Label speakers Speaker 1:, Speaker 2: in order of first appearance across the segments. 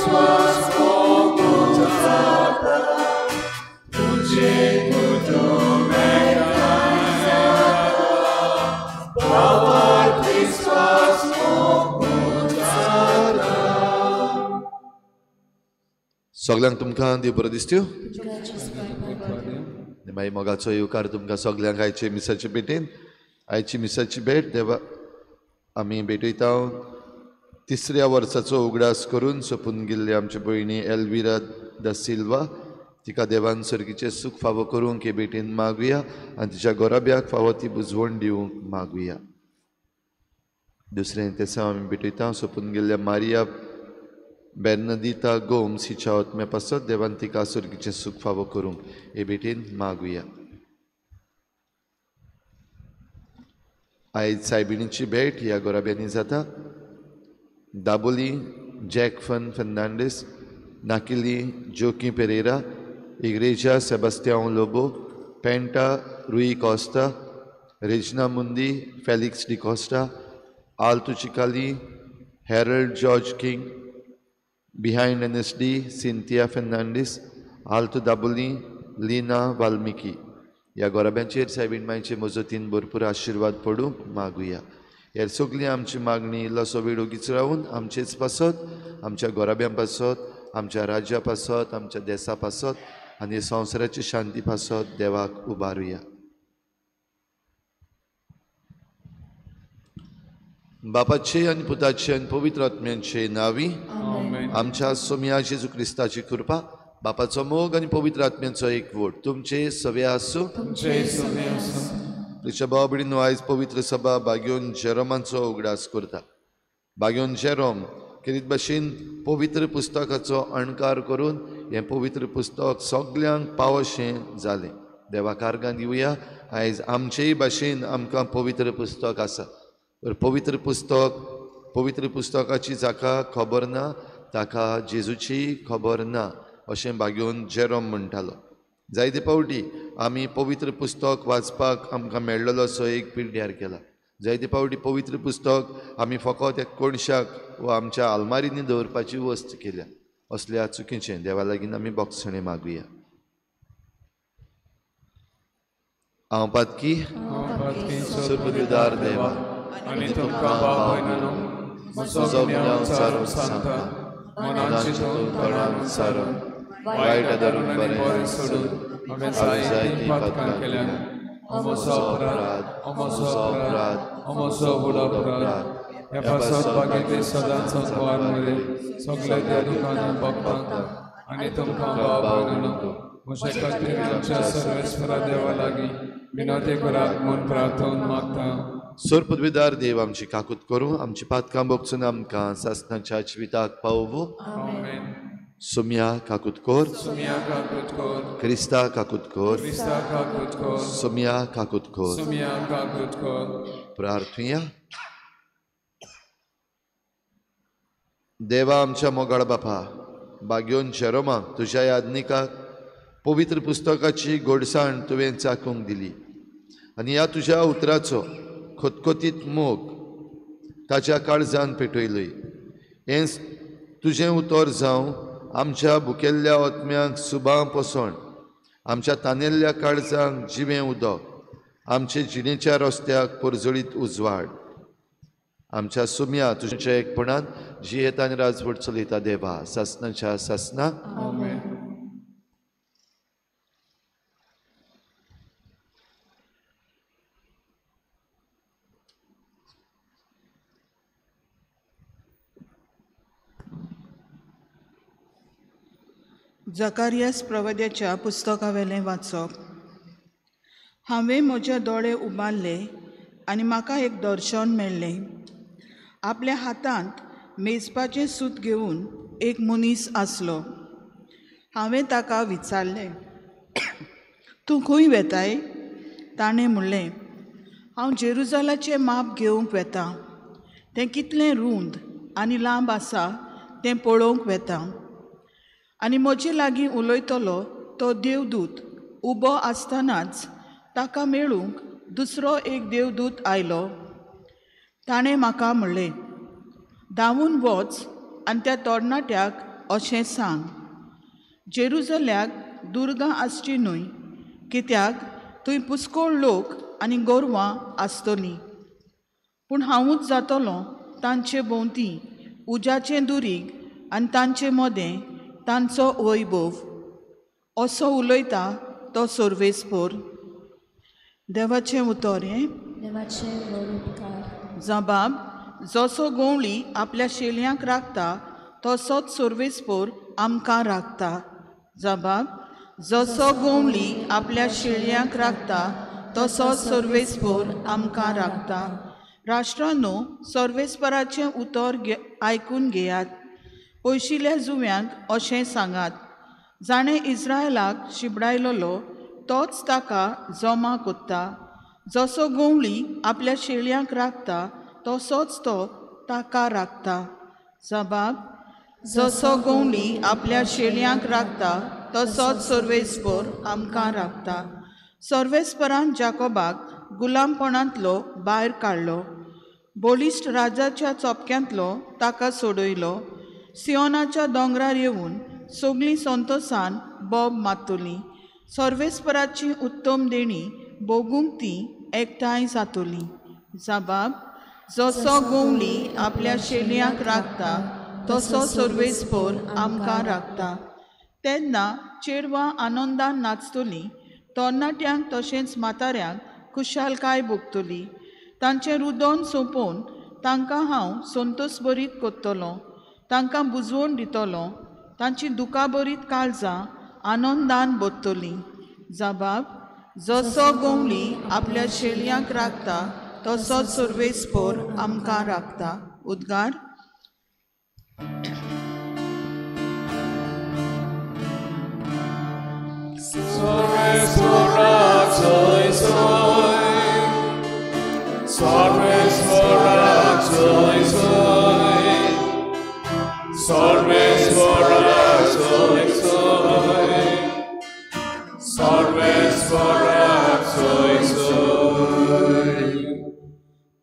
Speaker 1: विश्वास मोगून जाता, तुजें कुटुंब एकठांय जाता, भावार्थ विश्वास मोगून जाता.
Speaker 2: सगळ्यांक तुमकां देव बरो दिसत्यो. मागीर मोगाचो येवकार तुमकां सगळ्यांक आयचे मिसाचे भेटेन. आयची मिसाची भेट देवा आमी भेटयता तिसऱ्या वर्साचो उगडास करून सोंपून गेल्ली आमची भयणी एल्विरा दा सिल्वा, तिका देवान सर्गीचें सूख फावो करूंक हे भेटेन मागुया आनी तिच्या गोराब्याक फावो ती बुजवण दिवंक मागुया. दुसरें तेसांव आमी भेटयता सोंपून गेल्ल्या मारिया बेर्नदिता गोम्स हिच्या आत्म्या पासत देवान तिका सर्गीचें सूख फावो करूंक हे भेटेन मागुया. आयज सायबिणीची भेट ह्या गोराब्यांनी जाता. Dabolim Jackson Fernandes, Nakili Joaquim Pereira, Igreja Sebastiao Lobo, Penta Rui Costa, Regina Mundi Felix D'Costa, Alto Chicalim, Harold George King, behind N S D Cynthia Fernandes, Alto Dabolim Lina Valmiki. ह्या गोराब्यांचेर सायबीण मायचे मजतीन भरपूर आशिर्वाद पडूंक मागुया. ह्या सगळी आमची मागणी इल्लोसो वेळ ओगीच रावून आमचेच पासत, आमच्या गोराब्यां पासत, आमच्या राज्या पासत, आमच्या देसा पासत आनी संवसाराची शांती पासत देवाक उबारुया. बापाचे आनी पुताचे आनी पवित्र आत्म्यांचे नांवी आमच्या सोम्या जेजू क्रिस्ताची कृपा, बापाचो मोग आनी पवित्र आत्म्यांचो एकवट तुमचे सवे आसूं. तुमच्या भाव भयणींनो, आयज पवित्र सभा बाग्योन जेरोमाचो उगडास करता. बाग्योन जेरोम केरीत भाशेन पवित्र पुस्तकाचो अणकार करून हें पवित्र पुस्तक सगल्यांक पावशें जालें. देवा कार्गान दिवया. आयज आमचेय भाशेन आमकां पवित्र पुस्तक आसा. तर पवित्र पुस्तक, पवित्र पुस्तकाची जाका खबर ना ताका जेजूची खबर ना अशें बाग्योन जेरोम म्हणटालो. जायते फावटी आमी पवित्र पुस्तक वाचपाक आमकां मेळ्ळलो असो एक पिड्ड्यार केला. जायते फावटी पवित्र पुस्तक आमी फकत एक कोणशाक वा आमच्या आलमारींनी दवरपाची वस्त केल्या. असल्या चुकीचें देवा लागीं आमी बोगसणें मागुया. हांव पातकी सुर्बुदार देवा
Speaker 1: आनी तुमकां भाव भयणांनो म्हजो गुन्यांव सारून सांगता, मनान चिंतून तोंडान सारून वायट धरून बरें सोडून हांवें जायतीं पातकां केल्यांत. म्हजो अपराध, म्हजो अपराध, म्हजो व्हड अपराध. ह्या पासत बागेंतली सदांच संकवार मरे सगळे त्या दुकानां भक्तांक आनी तुमकां भाव भयणांनो म्हजे खातीर आमच्या सर्वेस्परा देवा लागीं विनवती करात म्हूण प्रार्थना मागता.
Speaker 2: सोरपदवीदार देव आमची काकूत करूं, आमची पातकां भोगसून आमकां सासणाच्या जिविताक पावोवं. सुम्या काकूत कर,
Speaker 1: सुम्या काकूत कर,
Speaker 2: क्रिस्ता काकूत कर,
Speaker 1: क्रिस्ता काकूत कर,
Speaker 2: सुम्या काकूत कर,
Speaker 1: सुम्या काकूत कर.
Speaker 2: प्रार्थुया. देवा आमच्या मोगाळ बापा, बाग्योन जेरोमाक तुज्या यादनिकाक पवित्र पुस्तकाची गोडसाण तुवें चाकूंक दिली आनी ह्या तुज्या उतराचो खतखतीत मोग ताच्या काळजान पेटयलोय. हें तुजें उतर जावं आमच्या भुकेल्ल्या आत्म्यांक सुबां पोसण, आमच्या तानेल्ल्या काळजांक जिवें उदक, आमचे जिणेच्या रस्त्याक परजळीत उजवाड. आमच्या सुम्या तुज्या एकपणान जियेता आनी राजवट चलयता देवा सासणाच्या सासना.
Speaker 3: जकारियास प्रवाद्याच्या पुस्तकावेलें वाचप. हांवें म्हजे दोळे उबारले आनी म्हाका एक दर्शन मेळ्ळें. आपल्या हातांत मेजपाचें सूत घेवन एक मनीस आसलो. हांवें ताका विचारलें, तूं खंय वेताय? ताणें म्हणलें, हांव जेरुजालाचें माप घेवंक वेतां. तें कितलें रूंद आनी लांब आसा तें पळोवंक वेतां. आनी म्हजे लागीं उलयतलो तो देवदूत उबो आसतनाच ताका मेळूंक दुसरो एक देवदूत आयलो. ताणें म्हाका म्हणलें, धांवून वच आनी त्या तरणाट्याक अशें सांग. जेरुजल्याक दुर्गां आसची न्हय, कित्याक थंय पुस्कोळ लोक आनी गोरवां आसतलीं. पूण हांवूच जातलो तांचे भोंवती उज्याचें दुरीग आनी तांचे मदें तांचो वैभव. असो उलयता तो सर्वेस्पोर. देवाचें उतर हें. जबाब, जसो गवळी आपल्या शेलयांक राखता तसोच सर्वेस्पोर आमकां राखता. जबाब, जसो गवळी आपल्या शेळयांक राखता तसोच सर्वेस्पोर आमकां राखता. राष्ट्रांनो, सर्वेस्पराचें उतर आयकून घेयात. पयशिल्ल्या जुव्यांक अशें सांगात, जाणें इस्रायलाक शिबडायलोलो तोच ताका जमा कोत्ता. जसो गवळी आपल्या शेळयांक राखता तसोच तो ताका राखता. जबाब, जसो गवळी आपल्या शेळयांक राखता तसोच सर्वेस्पोर आमकां राखता. सर्वेस्परान जाकोबाक गुलामपणांतलो भायर काडलो, बळिश्ट राजाच्या चोपक्यांतलो ताका सोडयलो. सियोनाच्या दोंगरार येवन सगळीं संतोसान बोब मारतलीं. सर्वेस्पराची उत्तम देणी भोगूंक ती एकठांय जातली. जबाब, जसो गवळी आपल्या शेलयांक राखता तसो सर्वेस्पोर आमकां राखता. तेन्ना चेडवां आनंदान नाचतलीं, तरणाट्यांक तशेंच म्हाताऱ्यांक खुशालकाय भोगतली. तांचें रुदोन सोंपोवन तांकां हांव संतोशभरीत करतलो, तांकां बुजवण दितलो. तांची दुखाभरीत काळजां आनंदान भरतलीं. जबाब, जसो गवळी आपल्या शेलयांक राखता तसोच सर्वेस्पोर आमकां राखता. उद्गार.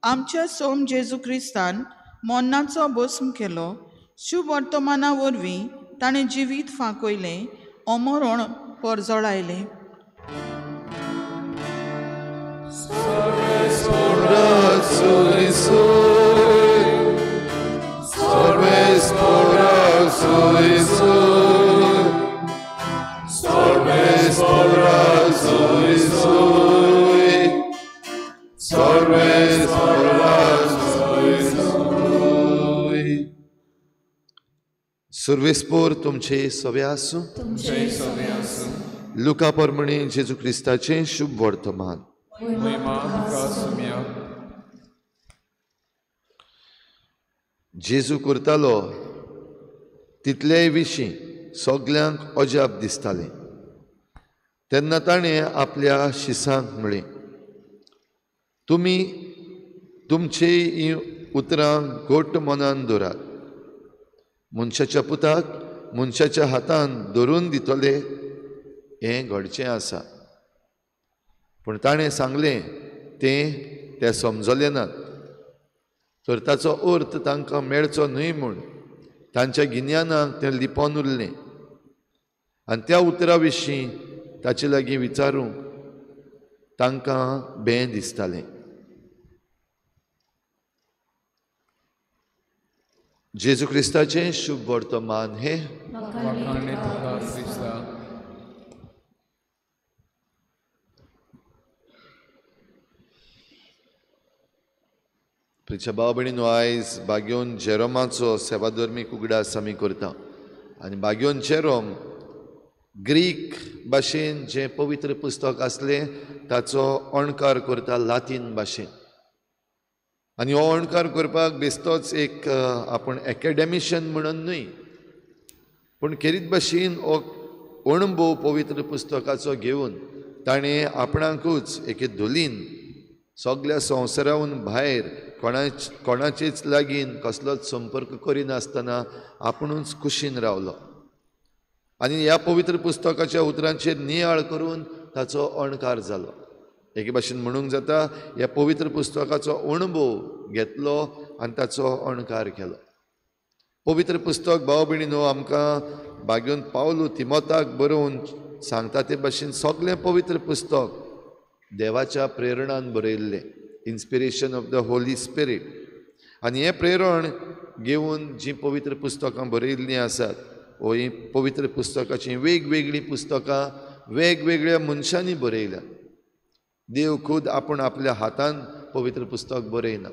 Speaker 3: आमच्या सोम जेजू क्रिस्तान मोन्नाचो भस्म केलो. शुभ वर्तमाना वरवीं ताणें जिवीत फांकयलें, अमरण परजळायलें.
Speaker 2: सर्वेस्पोर तुमचे सवे आसूं. लुका प्रमाणे जेजू क्रिस्ताचें शुभ वर्तमान. जेजू करतालो तितलेय विशीं सगल्यांक अजाप दिसतालें. तेन्ना ताणें आपल्या शिसांक म्हळें, तुमी तुमचे हीं उतरां घट मनान दवरात. मनशाच्या पुताक मनशाच्या हातान धरून दितले हें घडचें आसा. पूण ताणें सांगलें तें ते समजले नात, तर ताचो अर्थ तांकां मेळचो न्हय म्हूण तांच्या गिन्यानाक तें लिपोन उरलें. आनी त्या उतरा विशीं ताचे लागीं विचारूंक तांकां बें दिसतालें. जेजू क्रिस्ताचें शुभ वर्तमान हें. प्रिच्या भाव भयणीनो, आयज बाग्योन जेरोमाचो सेवाधर्मीक उगडास आमी करता. आनी बाग्योन जेरोम ग्रीक भाशेन जें पवित्र पुस्तक आसलें ताचो अणकार करता लातीन भाशेन. आनी हो अणकार करपाक बेश्टोच एक आपूण एकेडेमिशन म्हणून न्हय, पूण खेरीत भाशेन हो अणभव पवित्र पुस्तकाचो घेवन ताणें आपणाकूच एके धुलीन सगल्या संवसारावून भायर कोणाचेच लागीं कसलोच संपर्क करिनासतना आपुणूच कुशीन रावलो आनी ह्या पवित्र पुस्तकाच्या उतरांचेर नियाळ करून ताचो अणकार जालो. एके भाशेन म्हणूंक जाता ह्या पवित्र पुस्तकाचो अणभव घेतलो आनी ताचो अणकार केलो. पवित्र पुस्तक भाव भयणीनो आमकां बागेवन पावलू तिमोताक बरोवन सांगता ते भाशेन सगळें पवित्र पुस्तक देवाच्या प्रेरणान बरयल्लें, inspiration of the Holy Spirit. आनी हें प्रेरण घेवन जीं पवित्र पुस्तकां बरयल्लीं आसात वो हीं पवित्र पुस्तकाचीं वेगवेगळीं पुस्तकां वेगवेगळ्या मनशांनी बरयल्या. देव खुद आपूण आपल्या हातान पवित्र पुस्तक बरयना,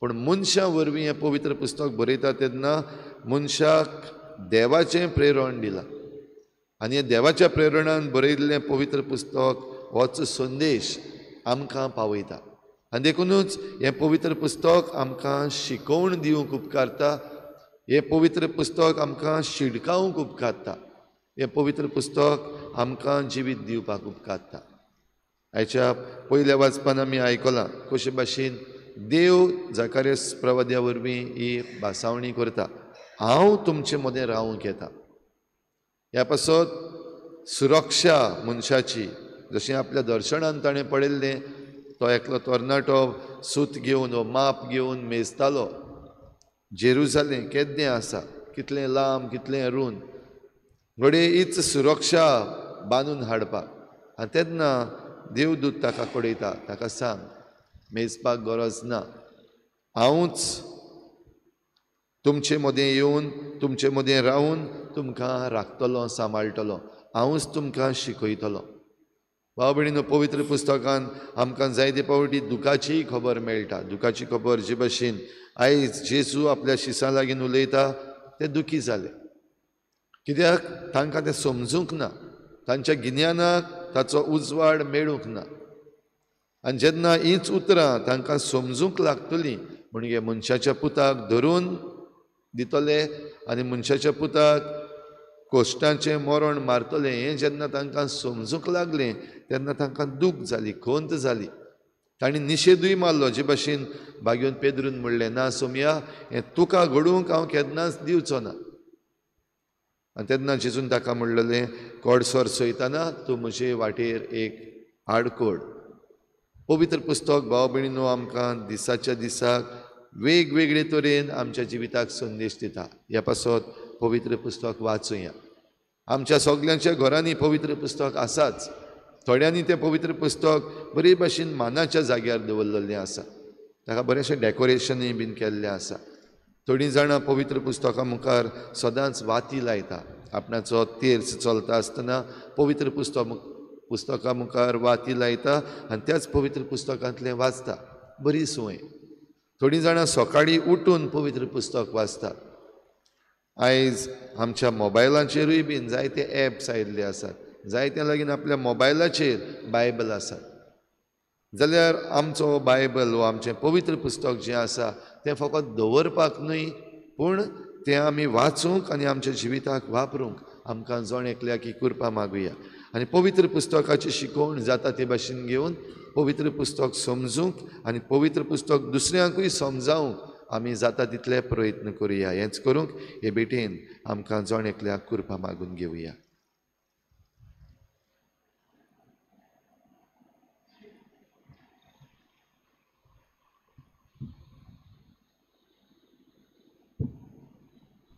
Speaker 2: पूण मनशां वरवीं हें पवित्र पुस्तक बरयता तेन्ना मनशाक देवाचें प्रेरण दिलां आनी हें देवाच्या प्रेरणान बरयल्लें पवित्र पुस्तक होच संदेश आमकां पावयता. आनी देखुनूच हें पवित्र पुस्तक आमकां शिकोवण दिवंक उपकारता, हें पवित्र पुस्तक आमकां शिडकावंक उपकारता, हें पवित्र पुस्तक आमकां जिवीत दिवपाक उपकारता. आयच्या पयल्या वाचपान आमी आयकलां कशे भाशेन देव जाकारियस प्रवाद्या वरवीं ही भासावणी करता, हांव तुमचे मदें रावंक येता. ह्या पासत सुरक्षा मनशाची, जशें आपल्या दर्शनान ताणें पळयल्लें, तो एकलो तरणाटो सूत घेवन वो माप घेवन मेजतालो जेरुजालें केद्दें आसा, कितलें लांब कितलें रूंद, घडये हीच सुरक्षा बांदून हाडपाक. आनी तेन्ना देवदूत ताका कळयता, ताका सांग मेजपाक गरज ना, हांवूच तुमचे मदें येवन तुमचे मदें रावून तुमकां राखतलो, सांबाळटलो, हांवूच तुमकां शिकयतलो. भाव भयणीनो, पवित्र पुस्तकान आमकां जायते फावटी दुखाचीय खबर मेळटा. दुखाची खबर जे भाशेन आयज जेजू आपल्या शिसां लागीं उलयता ते दुखी जाले, कित्याक तांकां तें समजूंक ना, तांच्या गिन्यानाक ताचो उजवाड मेळूंक ना. आनी जेन्ना हीच उतरां तांकां समजूंक लागतलीं म्हणजे मनशाच्या पुताक धरून दितले आनी मनशाच्या पुताक कोश्टांचें मरण मारतलें, हें जेन्ना तांकां समजूंक लागलें तेन्ना तांकां दूख जाली, खंत जाली, तांणी निशेधूय मारलो. जे भाशेन बागेवन पेद्रून म्हणलें, ना सोमया, हें तुका घडूंक हांव केन्नाच दिवचो ना. आनी तेन्ना जेजून ताका म्हणलेलें, कोडसर सोयतना तूं म्हजे वाटेर एक आडकोड. पवित्र पुस्तक भाव भयणीनो आमकां दिसाच्या दिसाक वेगवेगळे तरेन आमच्या जिविताक संदेश दिता. ह्या पासत पवित्र पुस्तक वाचुया. आमच्या सगल्यांच्या घरांनी पवित्र पुस्तक आसाच, थोड्यांनी तें पवित्र पुस्तक बरे भाशेन मानाच्या जाग्यार दवरलेलें आसा, ताका बरेंशें डेकोरेशनूय बीन केल्लें आसा. थोडीं जाणां पवित्र पुस्तका मुखार सदांच वाती लायता, आपणाचो तेर्स चलता आसतना पवित्र पुस्तका मुखार वाती लायता आनी त्याच पवित्र पुस्तकांतलें वाचता, बरी संवय. थोडीं जाणां सकाळीं उठून पवित्र पुस्तक वाचतात. आयज आमच्या मोबायलाचेरूय बीन जायते एप्स आयिल्ले आसात, जायत्या लागीं आपल्या मोबायलाचेर बायबल आसात. जाल्यार आमचो बायबल वो आमचें पवित्र पुस्तक जें आसा तें फकत दवरपाक न्हय, पूण तें आमी वाचूंक आनी आमच्या जिविताक वापरूंक आमकां जण एकल्याक ही कृपा मागुया. आनी पवित्र पुस्तकाची शिकवण जाता ते भाशेन घेवन पवित्र पुस्तक समजूंक आनी पवित्र पुस्तक दुसऱ्यांकूय समजावंक आमी जाता तितले प्रयत्न करुया. हेंच करूंक हे भेटेन आमकां जण एकल्याक कृपा मागून घेवया.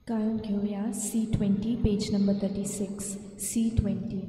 Speaker 4: गायन घेवया C20 page number 36, C20.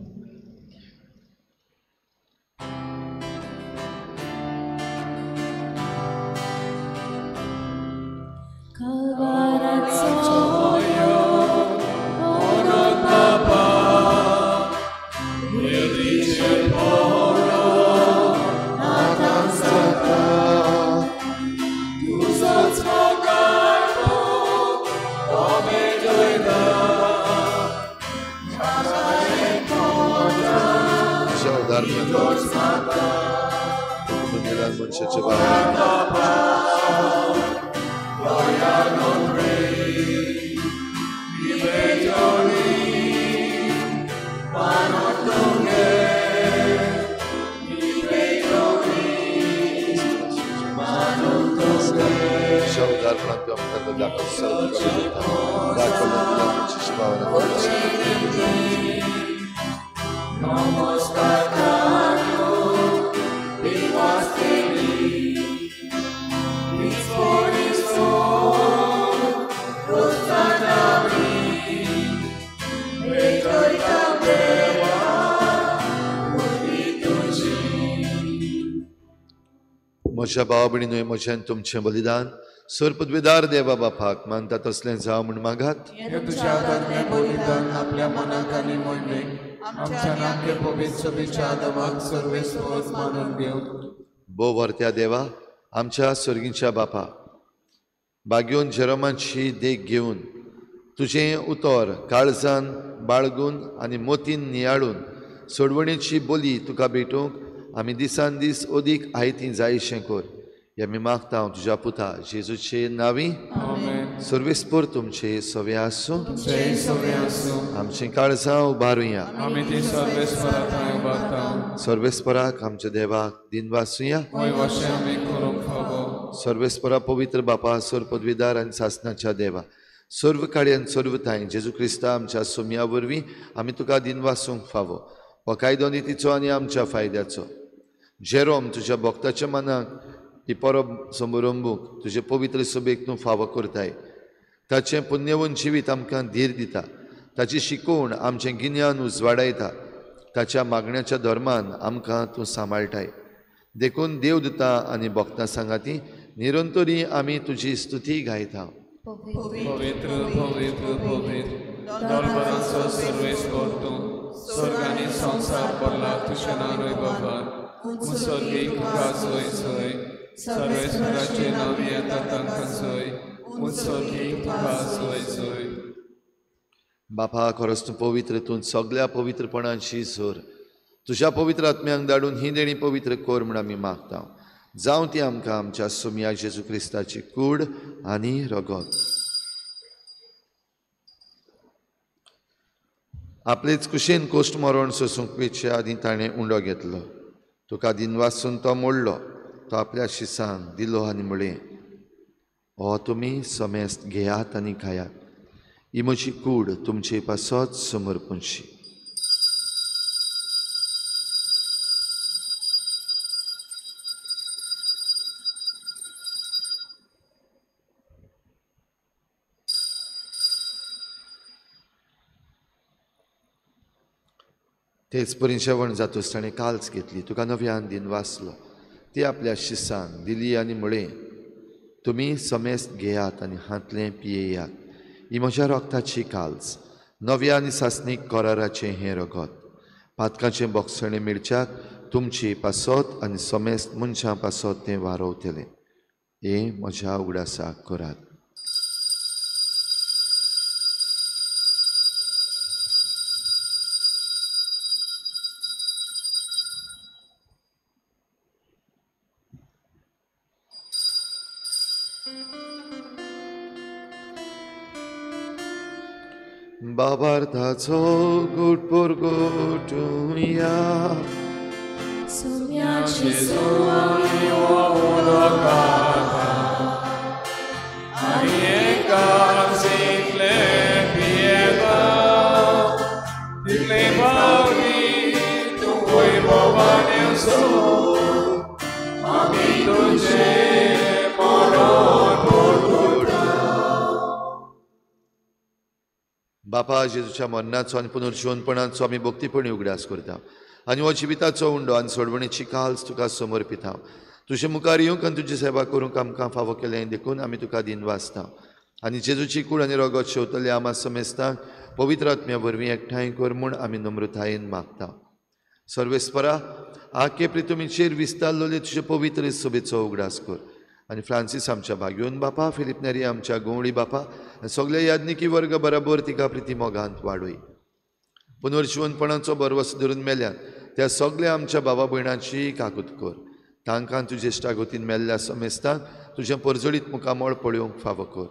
Speaker 2: Namaskar. म्हज्या भावा भयणीनूय म्हजें तुमचें बलिदान सर पदवेदार देवा बापाक मानता तसलें जावं म्हूण मागात।
Speaker 1: तुज्या हातांतलें बलिदान आपल्या मनाक आनी मोडणेक आमच्या नामके पवित्र सभेच्या आदमाक सर्वेस्पर मानून घेवन।
Speaker 2: भोव व्हरत्या देवा आमच्या सर्गीच्या बापा बागेवन जेरोमाची देख घेवन तुजें उतर काळजान बाळगून आनी मोतीन नियाळून सोडवणेची बोली तुका भेटूंक आमी दिसान दीस अदीक आयती जायशें कर। हे आमी मागता हांव तुज्या पुता जेजूचे नांवी। सर्वेस्पर तुमचे सवे आसूं। आमचीं काळजां उबारुया। सर्वेस्पराक आमच्या देवाक दिनवासुया। सर्वेस्परा पवित्र बापा सर पदवीदार आनी सासनाच्या देवा सर्व काळयान सर्व थांय जेजू क्रिस्ता आमच्या सोम्या वरवीं आमी तुका दिनवासूंक फावो। हो कायदो नितीचो आनी आमच्या फायद्याचो। जेरोम तुज्या भक्ताच्या मनाक ही परब समरंबूंक तुजे पवित्र सभेक तूं फावो करताय। ताचें पुण्यवंत जिवीत आमकां धीर दिता। ताची शिकवण आमचें गिन्यान उजवाडायता। ताच्या मागण्याच्या धर्मान आमकां तूं सांबाळटाय। देखून देव दिता आनी भक्तां सांगाती निरंतरी आमी तुजी स्तुती गायता।
Speaker 1: पवित्र पवित्र पवित्र दरबाराचो सर्वेस्पर तूं स्वर्ग आनी संवसार भरला तुज्या नांवान बाबा मुसर्गीक तुका सोय सोय सर्वेस्पराचें नांव येता तांकां सोय मुसर्गीक तुका सोय सोय।
Speaker 2: बापा खरोच तूं पवित्र तूं सगळ्या पवित्रपणाची जोर तुज्या पवित्र आत्म्यांक धाडून ही देणी पवित्र कर म्हूण आमी मागता। जावं ती आमकां आमच्या सोम्या जेजू क्रिस्ताची कूड आनी रगत। आपलेच कुशीन कोश्ट मरण सोसूंक वेचे आदीं ताणें उंडो घेतलो। तुका दिनवासून तो मोडलो। तो आपल्या शिसांक दिलो आनी म्हळें, हो तुमी समेस्त घेयात आनी खायात। ही म्हजी कूड तुमचे पासत समर्पणशी। तेच परी जेवण जातूच ताणें काल्स घेतली। तुका नव्यान दिन वाचलो। ती आपल्या शिसांक दिली आनी म्हळें, तुमी समेस्त घेयात आनी हांतलें पियेयात। ही म्हज्या रगताची काल्स नव्या आनी सासणीक कराराचें हें रगत। पातकाचें बोगसणें मेळच्याक तुमची पासत आनी समेस्त मनशां पासत तें वारोवतलें। हें म्हज्या उगडासाक करात। बाबार्थाचो गुट पुरगोटुया
Speaker 1: सुम्याची सुवाणी उदकाता आनी एकाच इतले पियेता तितले पावटी तूं वैभवान सो आमी तुजें
Speaker 2: बापा जेजूच्या मरणाचो आनी पुनर्जिवनपणाचो आमी भक्तीपणी उगडास करता आनी हो जिविताचो उंडो आनी सोडवणेची काल्स तुका समर्पिता। तुजे मुखार येवंक आनी तुजी सेवा करूंक आमकां फावो केलें देखून आमी तुका दिनवासता आनी जेजूची कूड आनी रगत शेवतले आमा समेस्तांक पवित्र आत्म्या वरवीं एकठांय कर म्हूण आमी नम्रतायेन मागता। सर्वेस्परा आके प्रितुमीचेर विस्तारलेले तुजे पवित्र सभेचो उगडास कर आनी फ्रांसीस आमच्या भाग्योन बापा, फिलीप नेरी आमच्या गवळी बापा आनी सगल्या याज्ञिकी वर्ग बराबर तिका प्रिती मोगांत वाडय। पुनर्जिवनपणाचो भरवस धरून मेल्यात त्या सगल्या आमच्या बाबा भयणांची काकूत कर। तांकां तुजे इश्टागतीन मेल्ल्या समेस्तांक तुजें परजळीत मुखामळ पळोवंक फावो कर।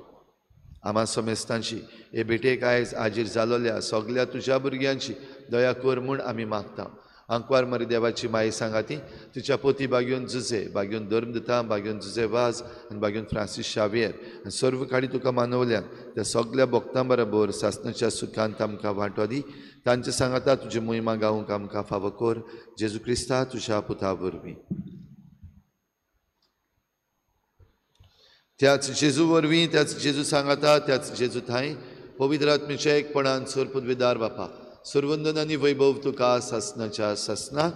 Speaker 2: आमा समेस्तांची हे भेटेक आयज हाजीर जालोल्या सगल्या तुज्या भुरग्यांची दया कर म्हूण आमी मागता। आंकवार मरी देवाची माई सांगाती तिच्या पोती बागेवन जुजे, बागेवन धर्म दिता, बागेवन जुजे वाज आनी बागेवन फ्रांसीस शावियर आनी सर्व काडी तुका मानवल्यान त्या सगल्या भक्तां बरोबर सासणाच्या सुखांत आमकां वांटो दी। तांचे सांगाता तुजी मोहिमा गावंक आमकां फावो कर। जेजू क्रिस्ता तुज्या पुता वरवीं। त्याच जेजू वरवीं, त्याच जेजू सांगाता, त्याच जेजू थांय पवित्र आत्म्याच्या एकपणान सर पदवीदार बापा सर्वंदन आनी वैभव तुका सासनाच्या सासना।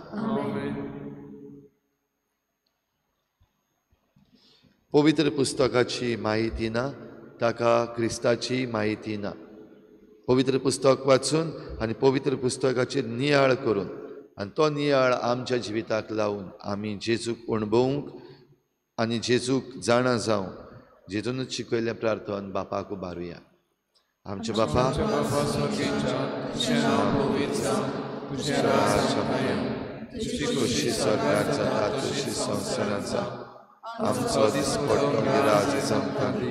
Speaker 2: पवित्र पुस्तकाची म्हायती ना ताका क्रिस्ताची म्हायती ना. पवित्र पुस्तक वाचून आनी पवित्र पुस्तकाचेर नियाळ करून आनी तो नियाळ आमच्या जिविताक लावन आमी जेजूक अणभवूंक आनी जेजूक जाणा जावंक जेजूनच शिकयल्लें प्रार्थन बापाक उबारुया. आमच्या बापा तुजी सरकार जाता तशी संवसारांत जावं, आमचो दिसपट्टो राज आमकां दी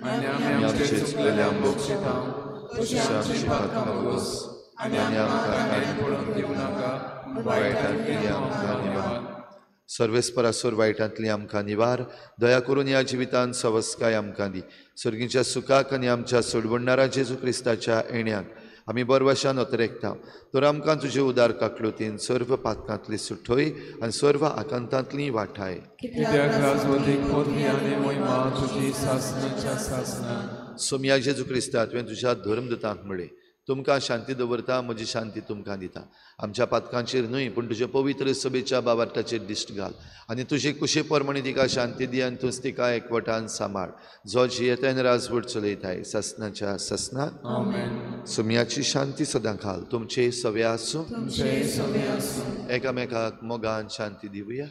Speaker 2: आनी आमचे चुकलेल्यांक भोगशिता तशी आमची पातकां भोगोस आनी आमकां कांय पडूंक दिवं नाका, वायटांतली आमकां निवार. सर्वेस्परासोर वायटांतली आमकां निवार. दया करून ह्या जिवितांत सवस्काय आमकां दी. सर्गीच्या सुखाक आनी आमच्या सोडवणणारा जेजू क्रिस्ताच्या येण्याक आमी बरवशान अतरेकता. तर आमकां तुजे उदार काकलुतीन सर्व पातकांतली सुठोय आनी सर्व आकांतांतली वाठाय. सोमया जेजू क्रिस्ता, तुवें तुज्या धर्मदूतांक म्हळें, तुमकां शांती दवरता, म्हजी शांती तुमकां दिता. आमच्या पातकांचेर न्हय पूण तुजे पवित्र सभेच्या बाबार्थाचेर दिश्ट घाल आनी तुजे कुशे प्रमाणे तिका शांती दी आनी तूंच तिका एकवटान सांबाळ, जो जियेताय आनी राजवट चलयताय ससनाच्या ससनाक. सोमयाची शांती सदां घाल. तुमचे सवे आसूं. एकामेकाक मोगान शांती दिवया.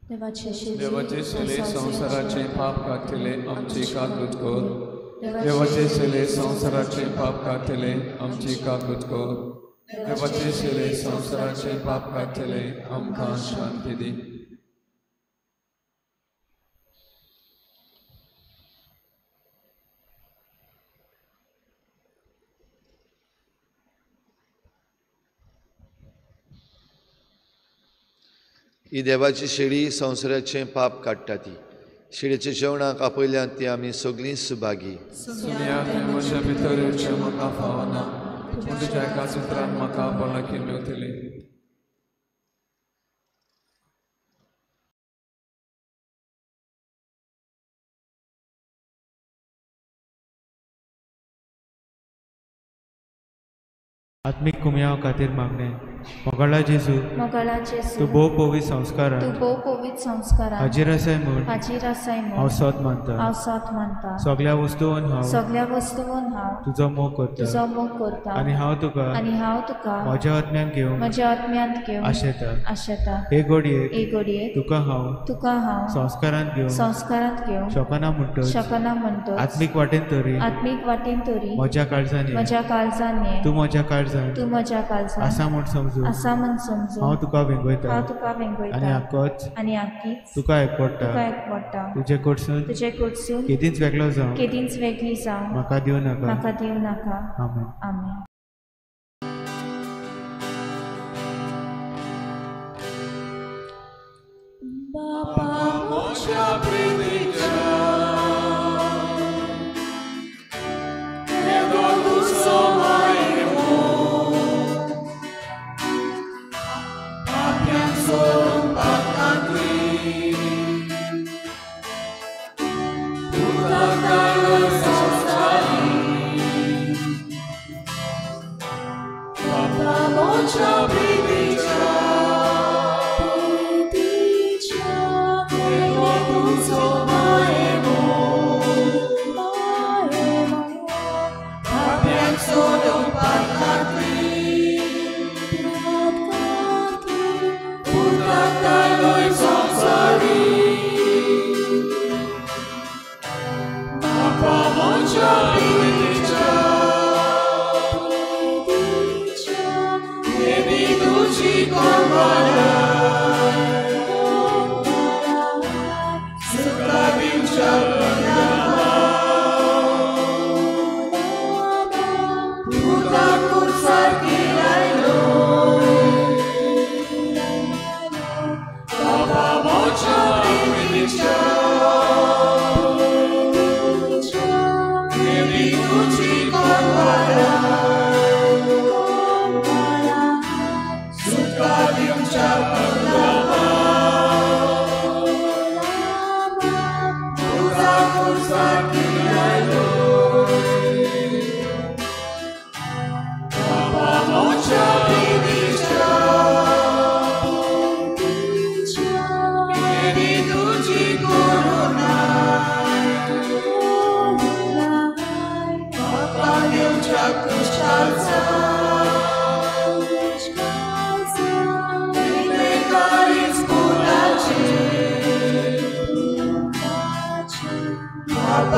Speaker 1: देवाचे सेले संवसाराचे पाप काडटले आमची काकूत कर. देवाचे सेले संवसाराचे पाप काडटले आमची काकूत कर. देवाचे सेले संवसाराचे पाप काडटले आमकां शांती दी.
Speaker 2: ही देवाची शेळी संवसाराचें पाप काडटा. ती शेळीच्या जेवणाक आपयल्यान ती आमी सगळीं सुभागी.
Speaker 1: म्हज्या भितर येवचें म्हाका फावना, पूण तुज्या एका सुत्रान म्हाका भलायकी मेळटली.
Speaker 5: आत्मीक कुमयाव खातीर मागणें. मोगाळा जेजू, तूं भोव पवित्र संस्कारान हाजीर आसाय म्हूण हांव सत मानता. सगळ्या वस्तून हांव तुजो मोग करता आनी हांव तुका म्हज्या आत्म्यांत घेवंक आशेता. हे घडयेक तुका हांव संस्कारांत घेवंक शकना म्हणटच आत्मीक वाटेन तरी म्हज्या काळजान ये, तूं म्हज्या काळजान आसा म्हूण समजू हांव तुका वेंगयता आनी आक्कीच तुका एकवटा. तुजे कडसून केदींच वेगळो जावं म्हाका दिवं नाका. आमेन.
Speaker 1: Papa,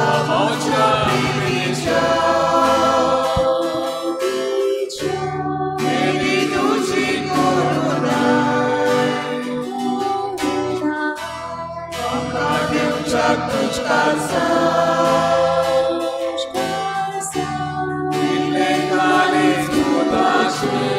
Speaker 1: म्हज्या प्रितीच्या केदी तुजी करुणाय आमकां दिवच्याक तुजका इतलें काळीज पुताचें.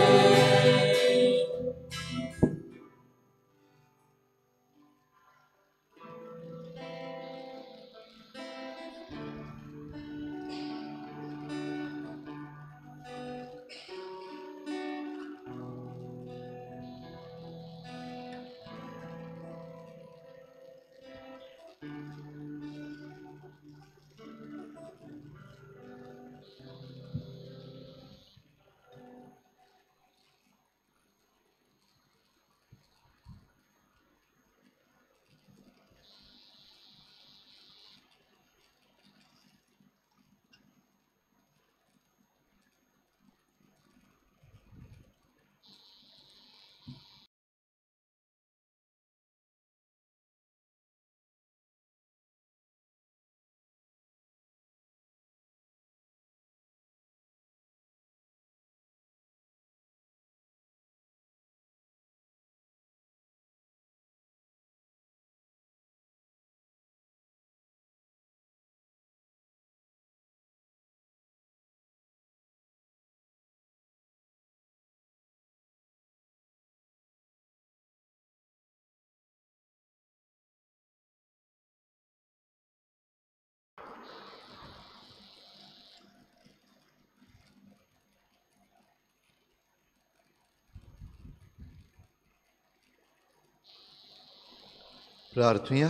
Speaker 2: प्रार्थुया.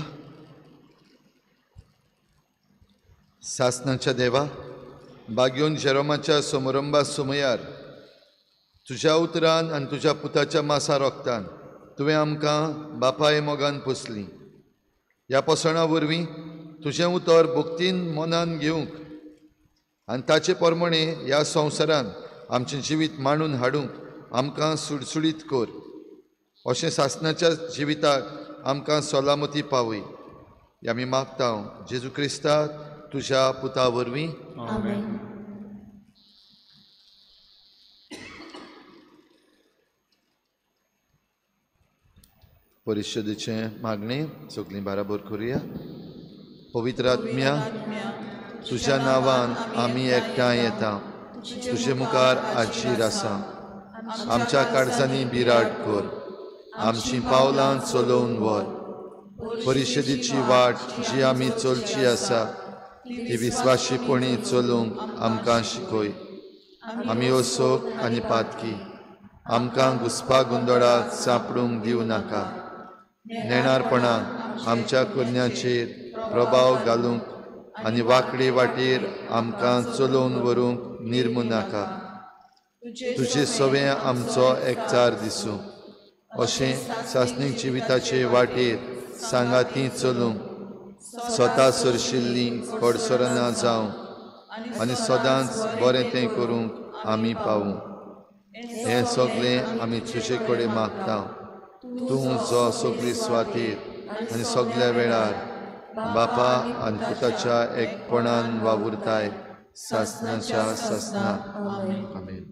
Speaker 2: सासनाच्या देवा, बागयोन जेरोमाच्या सोमरंबा सुमयार तुज्या उतरान आनी तुज्या पुताच्या मासा रोगतान तुवें आमकां बापाय मोगान पोसली. ह्या पोसणा वरवीं तुजें उतर भक्तीन मनान घेवंक आनी ताचे प्रमाणे ह्या संवसारान आमचें जिवीत मांडून हाडूंक आमकां सुडसुडीत कर. अशें सासनाच्या जिविताक आमकां सलामती पावय. आमी मागता जेजू क्रिस्ता तुज्या पुता वरवीं.
Speaker 4: आमेन.
Speaker 2: परिशदेचें मागणें सगळीं बाराबर करुया. पवित्र आत्म्या, तुज्या नांवान आमी एकठांय येता, तुजे मुखार हाजीर आसा. आमच्या काळजांनी बिराड कर, आमचीं पावलां चलोवन व्हर. परिशदेची वाट जी आमी चलची आसा ती विस्वाशीपणी चलूंक आमकां शिकय. आमी असोक आनी पातकी, आमकां घुसपा गोंदळाक सांपडूंक दिवं नाका. नेणारपणान आमच्या करण्याचेर प्रभाव घालूंक आनी वांकडे वाटेर आमकां चलोवन व्हरूंक निर्मू नाका. तुजे सवें आमचो एकचार दिसूं. अशें सासणीक जिविताचे वाटेर सांगाती चलूंक स्वता सरशिल्लीं कडसरना जावं आनी सदांच बरें तें करूंक आमी पावूं. हें सगळें आमी तुजे कडेन मागता, तूं जो सगळी स्वातीर आनी सगल्या वेळार बापा आनी पुताच्या एकपणान वावुरताय सासनाच्या सासना. आमेन.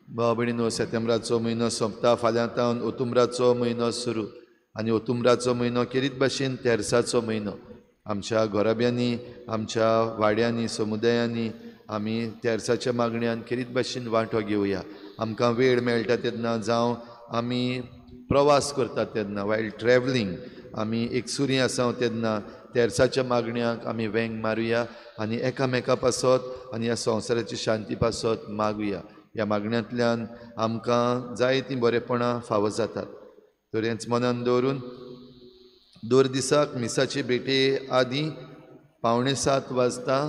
Speaker 2: भाव भयणीनो, सेतेंब्राचो म्हयनो सोंपता, फाल्यां तावन ओतुम्राचो म्हयनो सुरू आनी ओतुम्राचो म्हयनो खेरीत भाशेन तेर्साचो म्हयनो. आमच्या घराब्यांनी, आमच्या वाड्यांनी, समुदायांनी आमी तेर्साच्या मागण्यान खेरीत भाशेन वांटो घेवया. आमकां वेळ मेळटा तेन्ना, जावं आमी प्रवास करतात तेन्ना, वायल ट्रॅवलिंग आमी एकसुरी आसा तेन्ना तेर्साच्या मागण्याक आमी वेंग मारुया आनी एकामेका पासत आनी ह्या संवसाराची शांती पासत मागुया. ह्या मागण्यांतल्यान आमकां जायतीं बरेपणां फावो जातात. तर हेंच मनान दवरून दर दिसाक मिसाचे भेटे आदीं 6:45 वाजता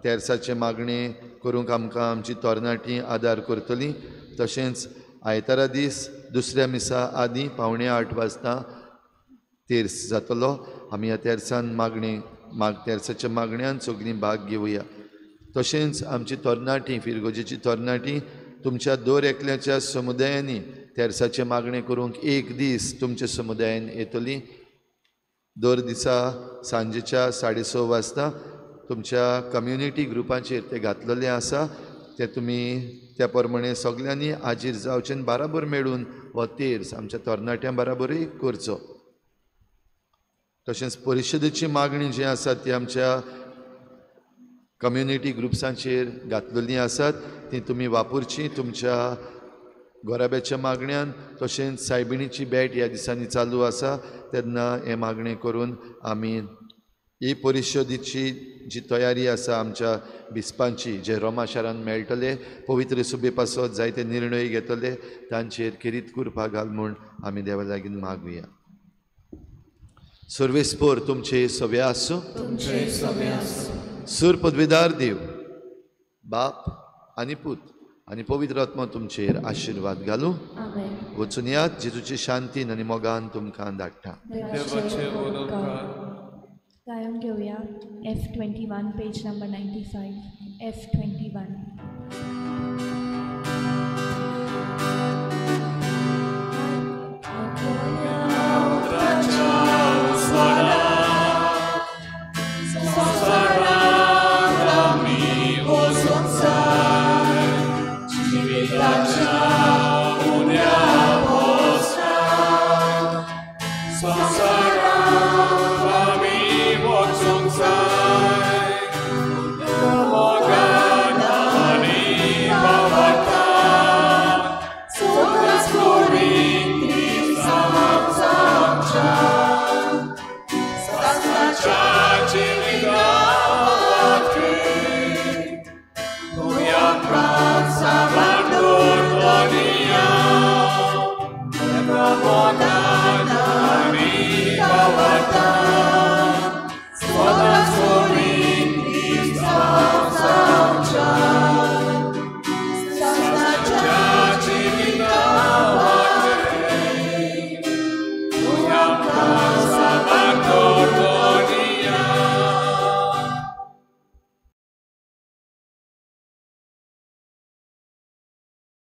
Speaker 2: तेर्साचें मागणें करूंक आमकां आमची तरणाटीं आदार करतलीं. तशेंच आयतारा दीस दुसऱ्या मिसा आदीं 7:45 वाजता तेर्स जातलो. आमी ह्या तेर्सान मागणें तेर्साच्या मागण्यान सगळीं भाग घेवया. तशेंच आमची तरणाटीं, फिरगोजेची तरणाटीं तुमच्या दर एकल्याच्या समुदायांनी तेर्साचें मागणें करूंक एक दीस तुमच्या समुदायान येतली. दर दिसा सांजेच्या 6:30 वाजता तुमच्या कम्युनिटी ग्रुपांचेर ते घातलेले आसा. ते तुमी त्या प्रमाणे सगल्यांनी हाजीर जावचें आनी बाराबर मेळून हो तेर्स आमच्या तरणाट्यां बराबरूय करचो. तशेंच परिशदेची मागणी जी आसा ती आमच्या कम्युनिटी ग्रुप्सांचेर घातलेली आसात, ती तुमी वापरची तुमच्या घराब्याच्या मागण्यान. तशेंच सायबिणीची भेट ह्या दिसांनी चालू आसा तेन्ना हें मागणें करून आमी ही परिशदेची जी तयारी आसा आमच्या बिस्पांची जे रोमा शारान मेळटले पवित्र सुबे पासत जायते निर्णय घेतले तांचेर खेरीत कृपा घाल म्हूण आमी देवा लागीं मागुया. सर्वेस्पोर तुमचे सवे आसूं. सूर पदवीदार देव बाप आनी पूत आनी पवित्र आत्मा तुमचेर आशिर्वाद घालूं. वचून यात जेजूची शांतीन आनी मोगान तुमकां धाडटा.
Speaker 4: गायन घेवया F21 page number 95. F21.
Speaker 1: Samsara,